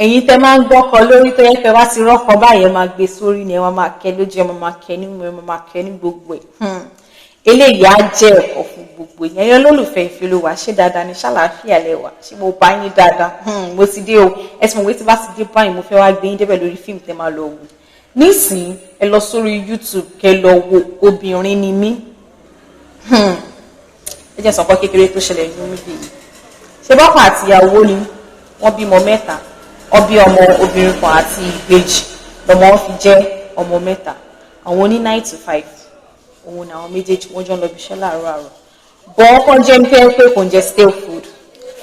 Ẹ̀yin tẹ́ máa ń gbọ́kọ lórí, tó yẹ pé wá ti rọ́kọ báyìí, ẹ máa gbé sórí ni, ẹ máa kẹ́ lójú, ẹ máa kẹ́ nímú, ẹ máa kẹ́ ní gbogbo ẹ̀. Eléyìí á jẹ́ ẹ̀kọ́ fún gbogbo èèyàn. Ẹ̀yin olólùfẹ́ Ìfẹ́olúwa, ṣé dáadáa ní? Ṣàlàáfíà lẹ́wà? Ṣé mo bá yín dáadáa? Mo ti dé o. Ẹ ti mọ̀ pé tí bá ti dé báyìí, mo fẹ́ wá gbé yín débẹ̀ lórí fíìmù tẹ́ máa lọ wò nísìnyí. Ẹ lọ sórí YouTube, kẹ́ lọ wo Obìnrin Ni Mí. Ẹ jẹ́ sọ̀kọ́ kékeré tó ṣẹlẹ̀ nínú movie yìí. Ṣé bọ́kọ àti ìyàwó ni wọ́n bímọ mẹ́ta. Wọ́n bí ọmọ obìnrin kan àti ìbejì, lọ́mọ wọn fi jẹ́ ọmọ mẹ́ta. Àwọn oní 9 to 5 òun ni àwọn méjèèjì. Wọ́n jọ ń lọ bí iṣẹ́ láàárọ̀ àárọ̀ bọ́. Ọkọ jẹ́ ń pẹ́ pé kò ń jẹ stale food,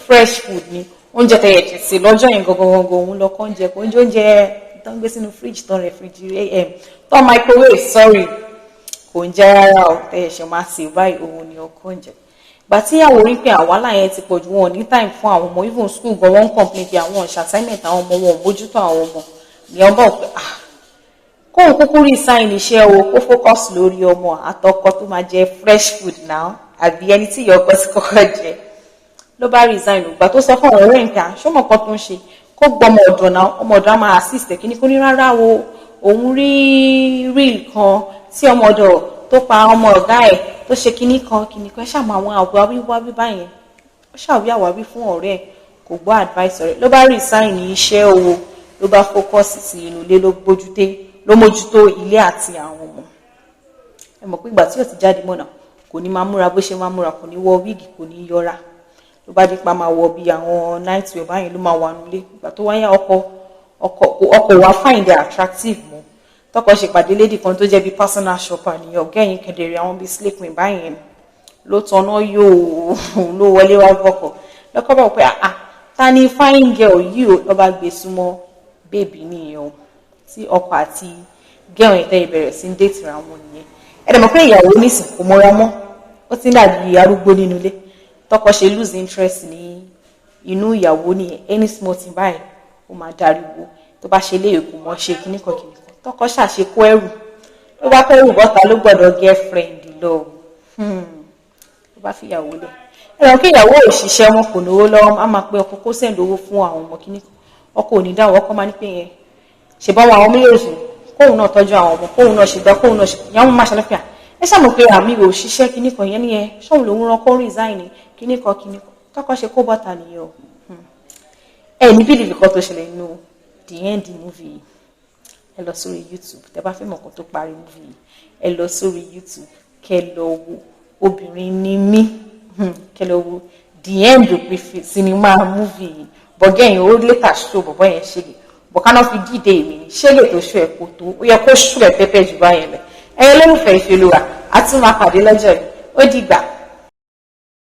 fresh food ni oúnjẹ tẹ̀yẹ̀ tẹ̀ sí lọ́jọ́ yẹn gangan gangan. Òun lọ́kọ́ ń jẹ, kò ń jẹ oúnjẹ tó ń gbé sínú fridge, tó ń refrigerate, tó ń microwave, sorry, kò ń jẹ rárá o. Tẹ̀yẹ̀ ṣe máa sè báyìí, òun ni ọkọ ń jẹ. Gbà tí ìyàwó rí pé àwàlà yẹn ti pọ̀ jù, wọn ò ní time fún àwọn ọmọ. Even school gan, wọ́n ń complain pé àwọn ọ̀ṣà assignment àwọn ọmọ, wọn ò mójútó àwọn ọmọ. Ní ọba ò pé, ah, kóun kúkú resign iṣẹ́ o, kó focus lórí ọmọ àtọkọ tó máa jẹ fresh food now, àbí ẹni tí ìyá ọkọ ti kọ́kọ́ jẹ. Ló bá resign. Ògbà tó sọ fún àwọn ọ̀rẹ́ nǹkan, ṣọmọ kan tó ń ṣe, kó gbọ́ ọmọ ọ̀dọ̀ náà, ọmọ ọ̀dọ̀ á máa assist ẹ̀. Kíní kó ní rárá o, òun rí reel kan tí ọmọ ọ̀dọ̀ tó pa ọmọ ọ̀gá ẹ̀, tó ṣe kíní kan kíní kan. Ṣàmù àwọn àwáwí wáwí báyẹn. Ó ṣàwí àwáwí fún ọ̀rẹ́ ẹ̀, kò gbọ́ advice ọ̀rẹ́. Ló bá resign iṣẹ́ o, ló bá focus sí inú ilé, ló gbójúté, ló mójútó ilé àti àwọn ọmọ. Ẹ mọ̀ pé ìgbà tí ò ti jáde mọ́nà, kò ní máa múra bó ṣe máa múra, kò ní wọ wig, kò ní yọra. Ló bá dípa máa wọ bí àwọn night wear báyìí, ló máa wà nílé. Ìgbà tó wáyà, ọkọ wa find it attractive mọ́. Tọkọ ṣe pàdé lady kan tó jẹ́ bí personal shopper nìyẹn. Ọ̀gá ẹ̀yìn kẹ̀dẹ̀rẹ̀, àwọn bíi slay queen báyìí ló tanná yóò, ló wọlé wá bọ́kọ̀. Lọ́kọ́ bá wọ pé, "Ah, ta ni fine girl yìí o?" Ló bá gbé súnmọ́ baby nìyẹn o, tí ọkọ àti girl yẹn tẹ́ ìbẹ̀rẹ̀ sí ń date ra wọn nìyẹn. Ẹ dẹ̀ mọ̀ pé ìyàwó nísìn kò mọ́ra mọ́, ó ti ń dàbí arúgbó nínú ilé. Tọkọ ṣe lose interest ní inú ìyàwó nìyẹn. Any small thing báyìí, ó máa dariwo. Tó bá ṣe léèrè, kò mọ̀ ṣe kíníkan kíníkan. Tọkọ ṣàṣe kó ẹrù, ló bá kẹrù bọ́ta, ló gbọ́dọ̀ girlfriend lọ, ló bá fìyàwó lẹ̀. Ẹ̀rọ kí ìyàwó ò ṣiṣẹ́, wọn kò náwó lọ́wọ́. Á máa pe ọkọ kó send owó fún àwọn ọmọ kíníkan, ọkọ ò ní dáhùn. Ọkọ máa ní pé yẹn ṣèbọn àwọn méjèèjì, kóun náà tọ́jú àwọn ọmọ, kóun náà ṣe gbá, kóun náà ṣe. Ìyàwó máa ṣàlàfíà. Ẹ ṣàmọ̀ pé àmì ò ṣiṣẹ́ kíníkan yẹn nìyẹn, ṣóun lòún rán kó resign kíníkan kíníkan. Tọkọ ṣe kó bọ́ta nìyẹn o. Ẹ ní believe kan tó ṣẹlẹ̀ nínú the end movie yìí. Ẹ lọ sórí YouTube, tẹ bá fẹ́ mọ̀ kan tó parí movie yìí. Ẹ lọ sórí YouTube, kẹ lọ wo Obìnrin Ni Mí, kẹ lọ wo the end, òpin sinimá movie yìí. Bọ̀gẹ́ yẹn ó later show bọ̀bọ̀ yẹn ṣèlè bọ̀kánná fi dídé èmi ní ṣégè tó ṣú ẹ̀ kó tó ó yẹ kó ṣú ẹ̀ pẹ́pẹ́ jù báyẹn lẹ̀. Ẹ̀yin olólùfẹ́ Ìfẹ́olúwa, a tún máa pàdé lọ́jọ́ yìí. Ó dìgbà.